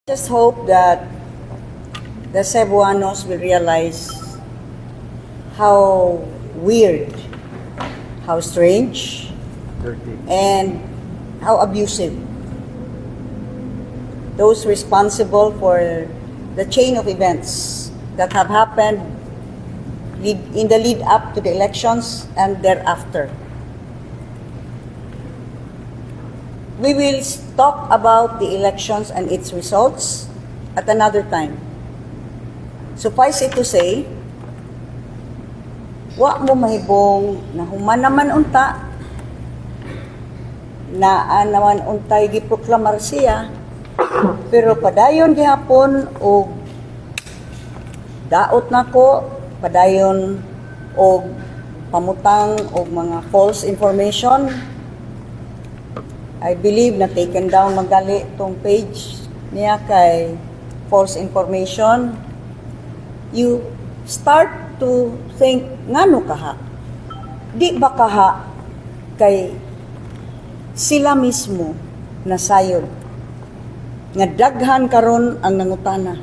Just hope that the Cebuanos will realize how weird, how strange, Dirty. And how abusive those responsible for the chain of events that have happened in the lead up to the elections and thereafter. We will talk about the elections and its results at another time. Suffice it to say, wa mo mahibong nahuman naman unta, naa naman untay giproklamar siya, pero padayon gihapon og daot nako, padayon og pamutang og mga false information. I believe na taken down magali tong page niya kay false information. You start to think, ngano kaha? Di ba kaha kay sila mismo nasayod nga daghan karon ang nangutana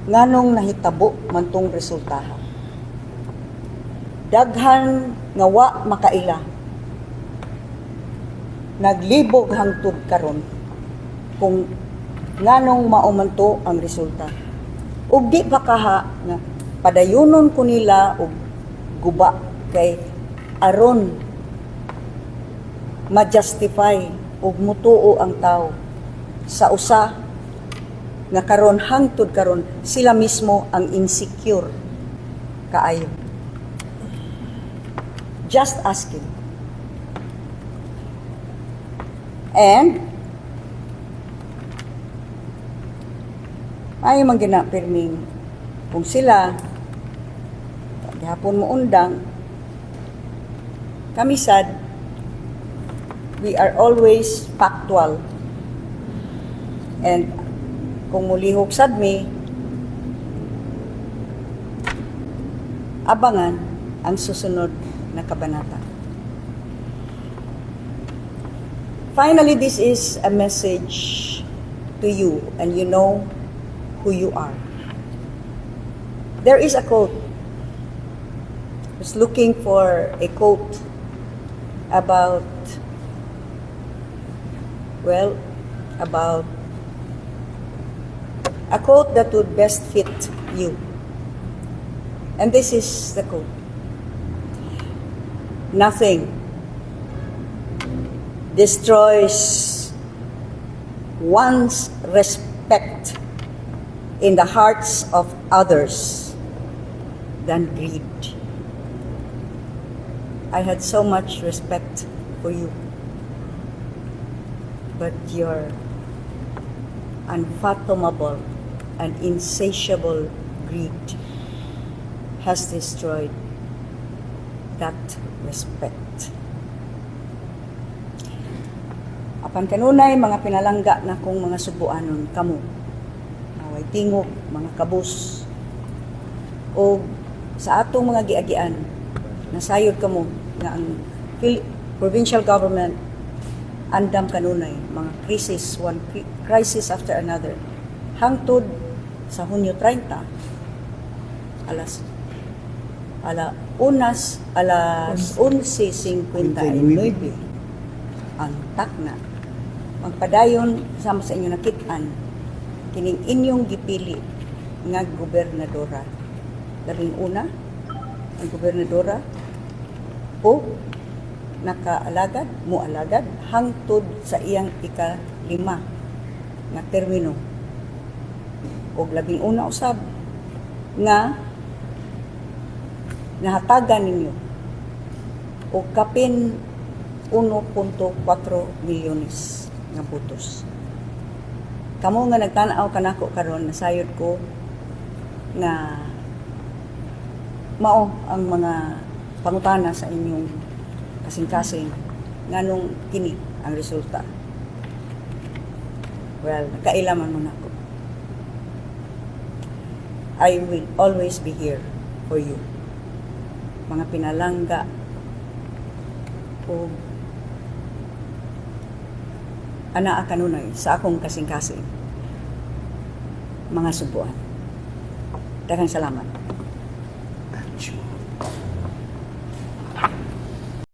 nganong nahitabo man tong resultaha? Daghan nga wa makaila, naglibog hangtod karon kung nganong mao man to ang resulta. Ug di ba kaha nga padayunon ko nila og guba kay aron ma-justify ug mutuo ang tao sa usa nga karon, hangtod karon, sila mismo ang insecure kaayo? Just asking. And ay man gina pirming kung sila gihapon mo undang kami sad, we are always factual, and kung mulihok sad mi, abangan ang susunod na kabanata. Finally, this is a message to you, and you know who you are. There is a quote. I was looking for a quote about, well, about a quote that would best fit you. And this is the quote. "Nothing destroys one's respect in the hearts of others than greed." I had so much respect for you, but your unfathomable and insatiable greed has destroyed that respect. Apan kanunay, mga pinalangga na kong mga Sugbuanon, kamo naway tingog, mga kabus, o sa atong mga giagian, nasayod kamo nga ang provincial government andam kanunay mga crisis, one crisis after another, hangtod sa Hunyo 30, alas ala unas alas 11:59 ang takna magpadayon sama sa inyo nakit-an kining inyong gipili nga gobernadora, 11 ang gobernadora, o nakaalagad, mualagad hangtod sa iyang ika-5 nga termino, og 11 usab nga nahatagan ninyo og kapin 1.4 milyones nga botos. Kamo nga nagtan-aw kanako karon, nasayod ko nga mao ang mga pangutana sa inyong kasing-kasing, nganong kini ang resulta. Well, nakailaman mo nako. I will always be here for you. Mga pinalangga o anaa kanunay sa akong kasing-kasing. mga Sugbuan. Daghang salamat. Achoo.